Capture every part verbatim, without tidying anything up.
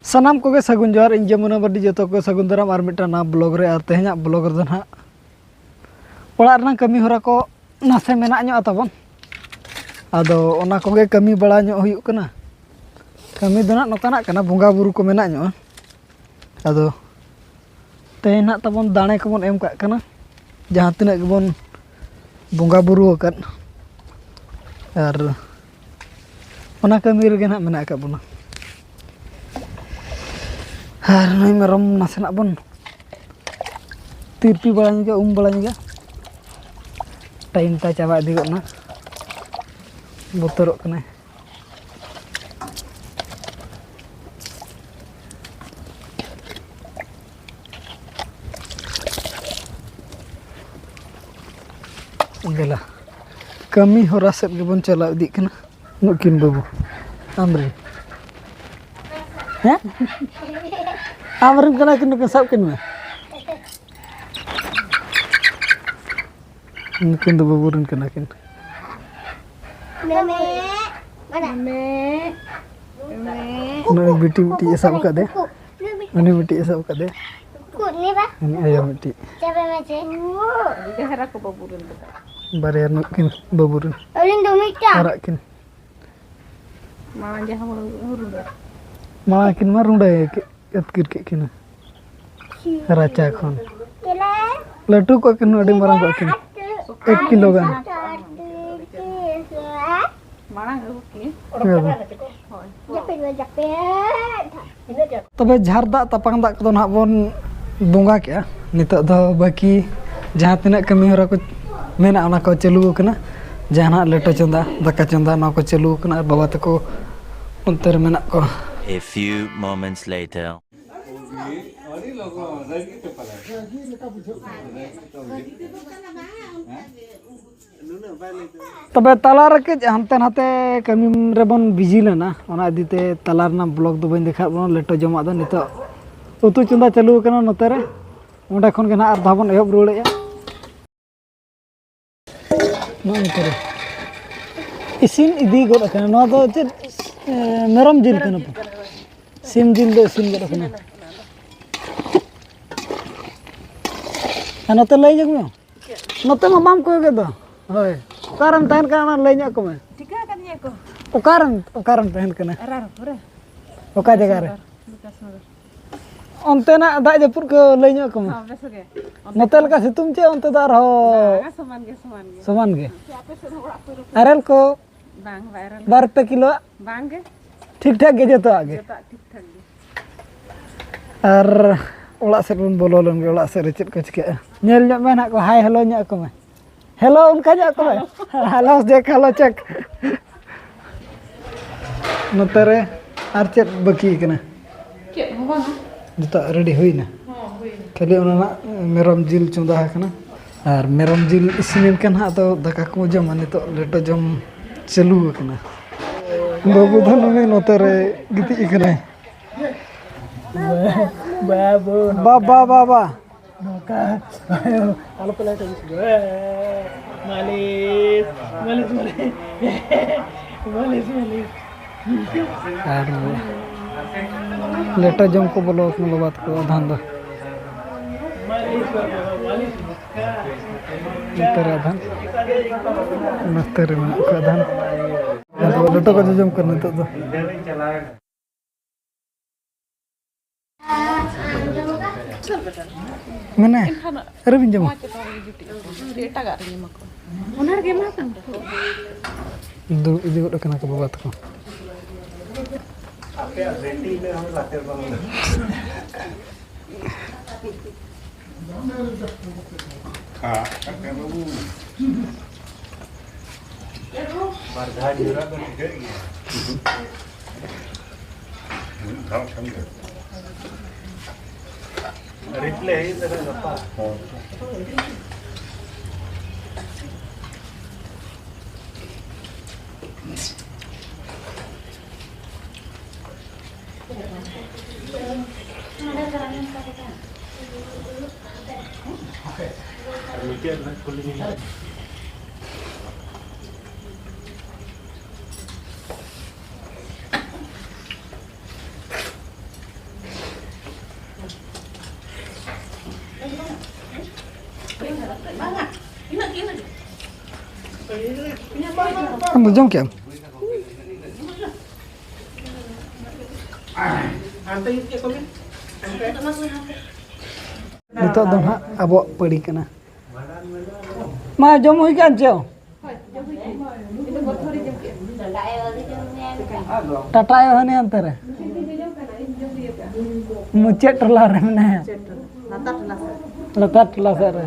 ᱥᱟᱱᱟᱢ ᱠᱚᱜᱮ ᱥᱟᱹᱜᱩᱱ ᱡᱚᱦᱟᱨ, ᱤᱧ ᱡᱚᱢᱩᱱᱟ ᱵᱟᱹᱨᱰᱤ, ᱡᱚᱛᱚ ᱠᱚ ᱥᱟᱹᱜᱩᱱ ᱫᱟᱨᱟᱢ ᱟᱨ ᱢᱤᱫᱴᱟᱝ ᱱᱟᱣᱟ ᱵᱞᱚᱜ ᱨᱮ᱾ ᱟᱨ ᱛᱮᱦᱮᱧᱟᱜ ᱵᱞᱚᱜ ᱨᱮᱫᱚ ᱱᱟᱦᱟᱜ ᱚᱲᱟᱜ ᱨᱮᱱᱟᱜ ᱠᱟᱹᱢᱤ ᱦᱚᱨᱟ ᱠᱚ ᱱᱟᱥᱮ ᱢᱮᱱᱟᱜ ᱧᱚᱜᱼᱟ ᱛᱟᱵᱚᱱ᱾ ᱟᱫᱚ ᱚᱱᱟ ᱠᱚᱜᱮ ᱠᱟᱹᱢᱤ ᱵᱟᱲᱟ ᱧᱚᱜ ᱦᱩᱭᱩᱜ ᱠᱟᱱᱟ᱾ ᱠᱟᱹᱢᱤ ᱫᱚ ᱱᱟᱦᱟᱜ ᱱᱚᱝᱠᱟᱱᱟᱜ ᱠᱟᱱᱟ, ᱵᱚᱸᱜᱟ ᱵᱩᱨᱩ ᱠᱚ ᱢᱮᱱᱟᱜ ᱧᱚᱜᱼᱟ᱾ ᱟᱫᱚ ᱛᱮᱦᱮᱧ ᱱᱟᱦᱟᱜ ᱛᱟᱵᱚᱱ ᱫᱟᱲᱮ ᱠᱚᱵᱚᱱ ᱮᱢ ᱠᱟᱜ ᱠᱟᱱᱟ, ᱡᱟᱦᱟᱸ ᱛᱤᱱᱟᱹᱜ ᱜᱮᱵᱚᱱ ᱵᱚᱸᱜᱟ ᱵᱩᱨᱩ ᱟᱠᱟᱫ, ᱟᱨ ᱚᱱᱟ ᱠᱟᱹᱢᱤ ᱨᱮᱜᱮ ᱱᱟᱦᱟᱜ ᱢᱮᱱᱟᱜ ᱟᱠᱟᱫ ᱵᱚᱱᱟ᱾ ᱟᱨ ᱱᱩᱭ ᱢᱮᱨᱚᱢ ᱱᱟᱥᱮᱱᱟᱜ ᱵᱚᱱ ᱛᱤᱨᱯᱤ ᱵᱟᱲᱟ ᱧᱚᱜᱟ, ᱩᱢ ᱵᱟᱲᱟ ᱧᱚᱜᱟ᱾ ᱴᱟᱭᱤᱢ ᱛᱟᱭ ᱪᱟᱵᱟ ᱤᱫᱤ ᱜᱚᱫ ᱮᱱᱟ, ᱵᱚᱛᱚᱨᱚᱜ ᱠᱟᱱᱟᱭ᱾ ᱫᱮᱞᱟ, ᱠᱟᱹᱢᱤ ᱦᱚᱨᱟ ᱥᱮᱫ ᱜᱮᱵᱚᱱ ᱪᱟᱞᱟᱣ ᱤᱫᱤᱜ ᱠᱟᱱᱟ᱾ ᱱᱩᱠᱤᱱ ᱵᱟᱹᱵᱩ, ᱟᱢᱨᱮᱱ, ᱦᱮᱸ? ᱟᱢᱨᱮᱱ ᱠᱟᱱᱟ ᱠᱤᱱ, ᱱᱩᱠᱤᱱ ᱥᱟᱵ ᱠᱤᱱ ᱢᱮ᱾ ᱱᱩᱠᱤᱱ ᱫᱚ ᱵᱟᱹᱵᱩ ᱨᱮᱱ ᱠᱟᱱᱟ ᱠᱤᱱ᱾ ᱢᱮᱢᱮ᱾ ᱢᱮᱢᱮ᱾ ᱢᱮᱢᱮ᱾ ᱱᱩᱭ ᱵᱤᱴᱤ ᱢᱤᱫᱴᱤᱡ ᱮ ᱥᱟᱵ ᱟᱠᱟᱫᱮ᱾ ᱩᱱᱤ ᱢᱤᱫᱴᱤᱡ ᱮ ᱥᱟᱵ ᱟᱠᱟᱫᱮ᱾ ᱩᱱᱤ ᱟᱭᱳ ᱢᱤᱫᱴᱤᱡ᱾ ᱰᱷᱮᱨᱟ ᱠᱚ ᱵᱟᱹᱵᱩ ᱨᱮᱱ ᱫᱚ᱾ ᱵᱟᱨᱭᱟ ᱱᱩᱠᱤᱱ ᱵᱟᱹᱵᱩ ᱨᱮᱱ᱾ ᱟᱹᱞᱤᱧ ᱫᱚ ᱢᱤᱫᱴᱟᱝ᱾ ᱟᱨᱟᱜ ᱠᱤᱱ᱾ ᱢᱟᱲᱟᱝ ᱡᱟᱦᱟᱸ ᱵᱚᱱ ᱨᱩᱸᱰᱟᱹ᱾ ᱢᱟᱲᱟᱝ ᱠᱤᱱ ᱢᱟ ᱨᱩᱸᱰᱟᱹ ᱟᱹᱛᱠᱤᱨ ᱠᱮᱫ ᱠᱤᱱᱟ᱾ ᱨᱟᱪᱟ ᱠᱷᱚᱱ᱾ ᱞᱟᱹᱴᱩ ᱠᱚᱜ ᱠᱤᱱ, ᱟᱹᱰᱤ ᱢᱟᱨᱟᱝ ᱠᱚᱜ ᱠᱤᱱ, ᱮᱠ ᱠᱤᱞᱳ ᱜᱟᱱ᱾ ᱢᱟᱲᱟᱝ ᱟᱹᱜᱩ ᱠᱤᱱ᱾ ᱦᱳᱭ᱾ ᱛᱚᱵᱮ ᱡᱷᱟᱨ ᱫᱟᱜ ᱛᱟᱯᱟᱝ ᱫᱟᱜ ᱠᱚᱫᱚ ᱱᱟᱦᱟᱜ ᱵᱚᱱ ᱵᱚᱸᱜᱟ ᱠᱮᱜᱼᱟ᱾ ᱱᱤᱛᱚᱜ ᱫᱚ ᱵᱟᱹᱠᱤ ᱡᱟᱦᱟᱸ ᱛᱤᱱᱟᱹᱜ ᱠᱟᱹᱢᱤ ᱦᱚᱨᱟ ᱠᱚ ᱢᱮᱱᱟᱜᱼᱟ, ᱚᱱᱟ ᱠᱚ ᱪᱟᱹᱞᱩ ᱟᱠᱟᱱᱟ᱾ ᱡᱟᱦᱟᱱᱟᱜ ᱞᱮᱴᱚ ᱪᱚᱸᱫᱟ, ᱫᱟᱠᱟ ᱪᱚᱸᱫᱟ, ᱱᱚᱣᱟ ᱠᱚ ᱪᱟᱹᱞᱩ ᱟᱠᱟᱱᱟ ᱟᱨ ᱵᱟᱵᱟ ᱛᱟᱠᱚ ᱚᱱᱛᱮ ᱨᱮ ᱢᱮᱱᱟᱜ ᱠᱚᱣᱟ᱾ A few moments later. ᱛᱚᱵᱮ ᱛᱟᱞᱟ ᱨᱮ ᱠᱟᱹᱡ ᱦᱟᱱᱛᱮ ᱱᱟᱛᱮ ᱠᱟᱹᱢᱤ ᱨᱮᱵᱚᱱ ᱵᱤᱡᱤ ᱞᱮᱱᱟ, ᱚᱱᱟ ᱤᱫᱤ ᱛᱮ ᱛᱟᱞᱟ ᱨᱮᱱᱟᱜ ᱵᱞᱚᱜ ᱫᱚ ᱵᱟᱹᱧ ᱫᱮᱠᱷᱟᱣᱟᱫ ᱵᱚᱱᱟ᱾ ᱞᱮᱴᱚ ᱡᱚᱢᱟᱜ ᱫᱚ ᱱᱤᱛᱚᱜ ᱩᱛᱩ ᱪᱚᱸᱫᱟ ᱪᱟᱹᱞᱩ ᱟᱠᱟᱱᱟ ᱱᱚᱛᱮ ᱨᱮ᱾ ᱚᱸᱰᱮ ᱠᱷᱚᱱ ᱜᱮ ᱱᱟᱦᱟᱜ ᱟᱨ ᱫᱷᱟᱣ ᱵᱚᱱ ᱮᱦᱚᱵ ᱨᱩᱣᱟᱹᱲᱮᱜᱼᱟ᱾ ᱱᱚᱜᱼᱚ ᱱᱚᱛᱮ ᱨᱮ ᱤᱥᱤᱱ ᱤᱫᱤ ᱜᱚᱫ ᱟᱠᱟᱱᱟ᱾ ᱱᱚᱣᱟ ᱫᱚ ᱪᱮᱫ, ᱮ, ᱢᱮᱨᱚᱢ ᱡᱤᱞ ᱠᱟᱱᱟ ᱯᱮ? ᱥᱤᱢ ᱡᱤᱞ ᱫᱚ ᱤᱥᱤᱱ ᱜᱚᱫ ᱟᱠᱟᱱᱟ᱾ ᱟᱨ ᱱᱚᱛᱮ ᱞᱟᱹᱭ ᱧᱚᱜ ᱢᱮ᱾ ᱱᱚᱛᱮ ᱢᱟ ᱵᱟᱢ ᱠᱚᱭᱚᱜᱮᱫ ᱫᱚ᱾ ᱦᱳᱭ, ᱚᱠᱟᱨᱮᱢ ᱛᱟᱦᱮᱱ ᱠᱟᱱᱟ, ᱚᱱᱟ ᱞᱟᱹᱭ ᱧᱚᱜ ᱟᱠᱚ ᱢᱮ᱾ ᱴᱷᱤᱠᱟᱹ ᱟᱠᱟᱫᱤᱧᱟ ᱠᱚ᱾ ᱚᱠᱟᱨᱮᱢ, ᱚᱠᱟᱨᱮᱢ ᱛᱟᱦᱮᱱ ᱠᱟᱱᱟ? ᱨᱟᱭᱨᱚᱝᱯᱩᱨ ᱨᱮ᱾ ᱚᱠᱟ ᱡᱟᱭᱜᱟ ᱨᱮ? ᱵᱤᱠᱟᱥᱱᱚᱜᱚᱨ᱾ ᱚᱱᱛᱮᱱᱟᱜ ᱫᱟᱜ ᱡᱟᱹᱯᱩᱫ ᱠᱚ ᱞᱟᱹᱭ ᱧᱚᱜ ᱟᱠᱚ ᱢᱮ᱾ ᱦᱚᱸ, ᱵᱮᱥ ᱜᱮ᱾ ᱱᱚᱛᱮ ᱞᱮᱠᱟ ᱥᱤᱛᱩᱝ ᱪᱮ ᱚᱱᱛᱮ ᱫᱚ ᱟᱨᱦᱚᱸ? ᱵᱟᱝᱟ, ᱥᱚᱢᱟᱱ ᱜᱮ, ᱥᱚᱢᱟᱱ ᱜᱮ᱾ ᱥᱚᱢᱟᱱ ᱜᱮ᱾ ᱟᱯᱮ ᱥᱮᱫ ᱦᱚᱸ ᱚᱲᱟᱜ ᱠᱚ ᱨᱟᱹᱯᱩᱫ? ᱟᱨᱮᱞ ᱠᱚ? ᱵᱟᱝ, ᱵᱟᱭ ᱟᱨᱮᱞ᱾ ᱵᱟᱨ ᱯᱮ ᱠᱤᱞᱳ? ᱵᱟᱝ ᱜᱮ᱾ ᱴᱷᱤᱠ ᱴᱷᱟᱠ ᱜᱮ ᱡᱚᱛᱚᱣᱟᱜ ᱜᱮ? ᱡᱚᱛᱚᱣᱟᱜ ᱴᱷᱤᱠ ᱴᱷᱟᱠ ᱜᱮ᱾ ᱟᱨ ᱚᱲᱟᱜ ᱥᱮᱫ ᱵᱚᱱ ᱵᱚᱞᱚ ᱞᱮᱱ ᱜᱮ, ᱚᱲᱟᱜ ᱥᱮᱫ ᱨᱮ ᱪᱮᱫ ᱠᱚ ᱪᱤᱠᱟᱹᱜᱼᱟ? ᱧᱮᱞ ᱧᱚᱜ ᱢᱮ ᱱᱟᱦᱟᱜ ᱠᱚ, ᱦᱟᱭ ᱦᱮᱞᱳ ᱧᱚᱜ ᱟᱠᱚ ᱢᱮ᱾ ᱦᱮᱞᱳ, ᱚᱱᱠᱟ ᱧᱚᱜ ᱟᱠᱚ ᱢᱮ᱾ Hello check, hello check. ᱱᱚᱛᱮ ᱨᱮ ᱟᱨ ᱪᱮᱫ ᱵᱟᱹᱠᱤ ᱠᱟᱱᱟ? ᱪᱮᱫ ᱦᱚᱸ ᱵᱟᱝᱟ᱾ ᱡᱚᱛᱚᱣᱟᱜ ᱨᱮᱰᱤ ᱦᱩᱭᱱᱟ? ᱦᱚᱸ, ᱦᱩᱭᱱᱟ᱾ ᱠᱷᱟᱹᱞᱤ ᱚᱱᱟ ᱨᱮᱱᱟᱜ ᱢᱮᱨᱚᱢ ᱡᱤᱞ ᱪᱚᱸᱫᱟ ᱟᱠᱟᱱᱟ᱾ ᱟᱨ ᱢᱮᱨᱚᱢ ᱡᱤᱞ ᱤᱥᱤᱱ ᱮᱱ ᱠᱷᱟᱱ ᱦᱟᱸᱜ ᱟᱫᱚ ᱫᱟᱠᱟ ᱠᱚ ᱡᱚᱢᱟ᱾ ᱱᱤᱛᱚᱜ ᱞᱮᱴᱚ ᱡᱚᱢ ᱪᱟᱹᱞᱩ ᱟᱠᱟᱱᱟ᱾ ᱵᱟᱹᱵᱩ ᱫᱚ ᱱᱩᱭ ᱱᱚᱛᱮ ᱨᱮ ᱜᱤᱛᱤᱡ ᱟᱠᱟᱱᱟᱭ᱾ ᱵᱟᱹᱵᱩ, ᱵᱟᱵᱟ, ᱵᱟᱵᱟ᱾ ᱱᱚᱝᱠᱟ᱾ ᱟᱞᱚ ᱯᱮ ᱞᱟᱹᱭ ᱦᱚᱪᱚ ᱠᱚᱣᱟ᱾ ᱢᱟᱹᱞᱤᱥ, ᱢᱟᱹᱞᱤᱥ, ᱢᱟᱹᱞᱤᱥ᱾ ᱢᱟᱹᱞᱤᱥ, ᱢᱟᱹᱞᱤᱥ᱾ ᱟᱨ ᱞᱮᱴᱚ ᱡᱚᱢ ᱠᱚ ᱵᱚᱞᱚ ᱟᱠᱟᱱᱟ ᱵᱟᱵᱟ ᱛᱟᱠᱚ ᱟᱫᱷᱟᱱ ᱫᱚ᱾ ᱢᱟᱹᱞᱤᱥ, ᱢᱟᱹᱞᱤᱥ᱾ ᱱᱚᱛᱮ ᱨᱮ ᱟᱫᱷᱟᱱ, ᱱᱚᱛᱮ ᱨᱮ ᱢᱮᱱᱟᱜ ᱠᱚᱣᱟ ᱟᱫᱷᱟᱱ᱾ ᱟᱫᱚ ᱞᱮᱴᱚ ᱠᱚ ᱡᱚᱡᱚᱢ ᱠᱟᱱᱟ ᱱᱤᱛᱚᱜ ᱫᱚ᱾ ᱢᱟᱱᱮ, ᱮᱱᱠᱷᱟᱱ ᱟᱹᱣᱨᱤ ᱵᱤᱱ ᱡᱚᱢᱟ? ᱱᱚᱣᱟ ᱪᱮᱛᱟᱱ ᱨᱮᱜᱮ ᱡᱩᱴᱤᱡ ᱟᱠᱚ᱾ ᱮᱴᱟᱜᱟᱜ ᱨᱮᱜᱮ ᱮᱢᱟ ᱠᱚ᱾ ᱚᱱᱟ ᱨᱮᱜᱮ ᱮᱢᱟ ᱠᱚ᱾ ᱫᱩᱲᱩᱵ ᱤᱫᱤ ᱜᱚᱫ ᱟᱠᱟᱱᱟ ᱠᱚ ᱵᱟᱵᱟ ᱛᱟᱠᱚ᱾ ᱠᱷᱟᱜ ᱠᱟᱛᱮ ᱵᱟᱹᱵᱩ᱾ ᱵᱟᱨ ᱫᱷᱟᱣ ᱡᱚᱨᱟ ᱫᱚ ᱴᱷᱤᱠᱟᱹᱜ ᱜᱮᱭᱟ᱾ ᱢᱤᱫ ᱫᱷᱟᱣ ᱠᱷᱟᱱ ᱜᱮ᱾ ᱨᱤᱯᱞᱮ ᱦᱩᱭᱩᱜ ᱛᱟᱵᱮᱱᱟ ᱜᱟᱯᱟ᱾ ᱦᱚᱸ᱾ ᱟᱢ ᱫᱚ ᱡᱚᱢ ᱠᱮᱜ ᱟᱢ? ᱱᱤᱛᱚᱜ ᱫᱚ ᱱᱟᱦᱟᱜ ᱟᱵᱚᱣᱟᱜ ᱯᱟᱹᱲᱤ ᱠᱟᱱᱟ᱾ ᱢᱟ, ᱡᱚᱢ ᱦᱩᱭ ᱠᱟᱱ ᱪᱮ? ᱴᱟᱴᱟ ᱟᱭᱳ ᱦᱟᱹᱱᱤ ᱦᱟᱱᱛᱮ ᱨᱮ᱾ ᱢᱩᱪᱟᱹᱫ ᱴᱚᱞᱟ ᱨᱮ ᱢᱮᱱᱟᱭᱟ᱾ ᱞᱟᱛᱟᱨ ᱴᱚᱞᱟ ᱥᱮᱫ ᱨᱮ᱾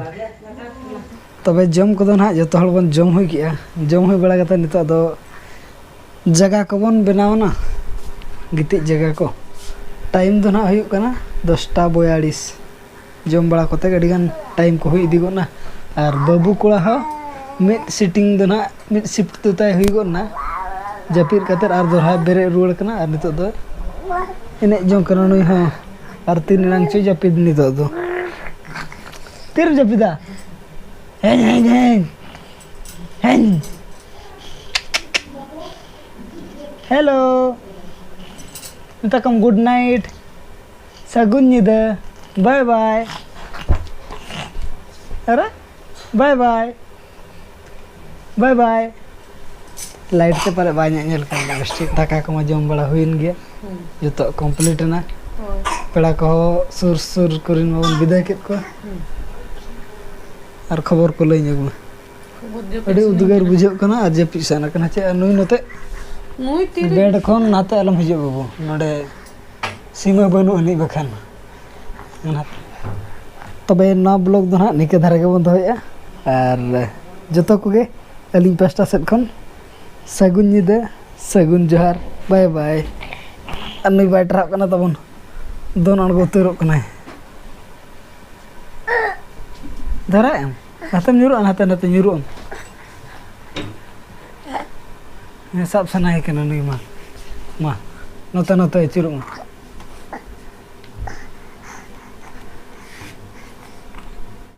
ᱛᱚᱵᱮ ᱡᱚᱢ ᱠᱚᱫᱚ ᱱᱟᱦᱟᱜ ᱡᱚᱛᱚ ᱦᱚᱲ ᱵᱚᱱ ᱡᱚᱢ ᱦᱩᱭ ᱠᱮᱜᱼᱟ᱾ ᱡᱚᱢ ᱦᱩᱭ ᱵᱟᱲᱟ ᱠᱟᱛᱮ ᱱᱤᱛᱚᱜ ᱫᱚ ᱡᱟᱭᱜᱟ ᱠᱚᱵᱚᱱ ᱵᱮᱱᱟᱣᱱᱟ, ᱜᱤᱛᱤᱡ ᱡᱟᱭᱜᱟ ᱠᱚ᱾ ᱴᱟᱭᱤᱢ ᱫᱚ ᱱᱟᱦᱟᱜ ᱦᱩᱭᱩᱜ ᱠᱟᱱᱟ ᱫᱚᱥᱴᱟ ᱵᱚᱭᱟᱞᱤᱥ᱾ ᱡᱚᱢ ᱵᱟᱲᱟ ᱠᱟᱛᱮ ᱟᱹᱰᱤᱜᱟᱱ ᱴᱟᱭᱤᱢ ᱠᱚ ᱦᱩᱭ ᱤᱫᱤ ᱜᱚᱫ ᱱᱟ᱾ ᱟᱨ ᱵᱟᱹᱵᱩ ᱠᱚᱲᱟ ᱦᱚᱸ ᱢᱤᱫ ᱥᱤᱴᱤᱝ ᱫᱚ ᱱᱟᱦᱟᱜ, ᱢᱤᱫ ᱥᱤᱯᱴ ᱫᱚ ᱛᱟᱭ ᱦᱩᱭ ᱜᱚᱫ ᱱᱟ᱾ ᱡᱟᱹᱯᱤᱫ ᱠᱟᱛᱮ ᱟᱨ ᱫᱚᱦᱲᱟ ᱵᱮᱨᱮᱫ ᱨᱩᱣᱟᱹᱲ ᱠᱟᱱᱟ᱾ ᱟᱨ ᱱᱤᱛᱚᱜ ᱫᱚ ᱮᱱᱮᱡ ᱡᱚᱝ ᱠᱟᱱᱟ ᱱᱩᱭ ᱦᱚᱸ᱾ ᱟᱨ ᱛᱤᱱ ᱮᱱᱟᱝ ᱪᱚᱭ ᱡᱟᱹᱯᱤᱫ ᱱᱤᱛᱚᱜ ᱫᱚ᱾ ᱛᱤᱨᱮᱢ ᱡᱟᱹᱯᱤᱫᱟ? ᱦᱮᱧ, ᱦᱮᱧ, ᱦᱮᱧ, ᱦᱮᱧ᱾ ᱦᱮᱞᱳ᱾ ᱢᱮᱛᱟ ᱠᱚᱢ ᱜᱩᱰ ᱱᱟᱭᱤᱴ᱾ ᱥᱟᱹᱜᱩᱱ ᱧᱤᱫᱟᱹ᱾ ᱵᱟᱭ ᱵᱟᱭ᱾ ᱟᱨᱮ? ᱵᱟᱭ ᱵᱟᱭ᱾ ᱵᱟᱭ ᱵᱟᱭ᱾ ᱞᱟᱭᱤᱴ ᱛᱮ ᱯᱟᱞᱮ ᱵᱟᱭ ᱧᱮ-, ᱧᱮᱞ ᱠᱟᱱᱟ ᱵᱮᱥ ᱴᱷᱤᱠ᱾ ᱫᱟᱠᱟ ᱠᱚᱢᱟ ᱡᱚᱢ ᱵᱟᱲᱟ ᱦᱩᱭᱮᱱ ᱜᱮᱭᱟ᱾ ᱦᱩᱸ᱾ ᱡᱚᱛᱚ ᱠᱚᱢᱯᱞᱤᱴ ᱮᱱᱟ᱾ ᱦᱳᱭ᱾ ᱯᱮᱲᱟ ᱠᱚᱦᱚᱸ ᱥᱩᱨ ᱥᱩᱨ ᱠᱚᱨᱮᱱ ᱢᱟᱵᱚᱱ ᱵᱤᱫᱟᱹᱭ ᱠᱮᱫ ᱠᱚᱣᱟ᱾ ᱦᱩᱸ᱾ ᱟᱨ ᱠᱷᱚᱵᱚᱨ ᱠᱚ ᱞᱟᱹᱭ ᱧᱚᱜ ᱢᱮ᱾ ᱠᱷᱚᱵᱚᱨ ᱡᱟᱹᱯᱤᱫ ᱟᱹᱰᱤ ᱥᱟᱱᱟ ᱩᱫᱽᱜᱟᱹᱨ ᱠᱟᱱᱟ᱾ ᱵᱩᱡᱷᱟᱹᱜ ᱠᱟᱱᱟ ᱟᱨ ᱡᱟᱹᱯᱤᱫ ᱥᱟᱱᱟ ᱠᱟᱱᱟ᱾ ᱪᱮᱫ ᱱᱩᱭ ᱱᱚᱛᱮ ᱱᱩᱭ ᱛᱤᱨᱮ? ᱵᱮᱰ ᱠᱷᱚᱱ ᱱᱟᱛᱮ ᱟᱞᱚᱢ ᱦᱤᱡᱩᱜ ᱵᱟᱹᱵᱩ, ᱱᱚᱰᱮ ᱥᱤᱢᱟᱹ ᱵᱟᱹᱱᱩᱜ ᱟᱹᱱᱤᱡ ᱵᱟᱠᱷᱟᱱ᱾ ᱚᱱᱟ, ᱛᱚᱵᱮ ᱱᱚᱣᱟ ᱵᱞᱚᱜ ᱫᱚ ᱱᱟᱦᱟᱜ ᱱᱤᱝᱠᱟᱹ ᱫᱷᱟᱨᱟ ᱜᱮᱵᱚᱱ ᱫᱚᱦᱚᱭᱮᱫᱼᱟ᱾ ᱟᱨ ᱡᱚᱛᱚ ᱠᱚᱜᱮ ᱟᱹᱞᱤᱧ ᱯᱟᱥᱴᱟ ᱥᱮᱫ ᱠᱷᱚᱱ ᱥᱟᱹᱜᱩᱱ ᱧᱤᱫᱟᱹ, ᱥᱟᱹᱜᱩᱱ ᱡᱚᱦᱟᱨ, ᱵᱟᱭ ᱵᱟᱭ᱾ ᱟᱨ ᱱᱩᱭ ᱵᱟᱭ ᱴᱨᱟᱦᱟᱜ ᱠᱟᱱᱟ ᱛᱟᱵᱚᱱ, ᱫᱚᱱ ᱟᱬᱜᱚ ᱩᱛᱟᱹᱨᱚᱜ ᱠᱟᱱᱟᱭ᱾ ᱫᱷᱚᱨᱟᱭ ᱟᱢ, ᱦᱟᱛᱮᱢ ᱧᱩᱨᱩᱜᱼᱟ, ᱦᱟᱛᱮ ᱱᱟᱛᱮ ᱧᱩᱨᱩᱜ ᱟᱢ᱾ ᱦᱮᱸ, ᱥᱟᱵ ᱥᱟᱱᱟᱭᱮ ᱠᱟᱱᱟ ᱱᱩᱭ ᱢᱟ᱾ ᱢᱟ, ᱱᱚᱛᱮ ᱱᱚᱛᱮ ᱟᱹᱪᱩᱨᱚᱜ ᱢᱟ᱾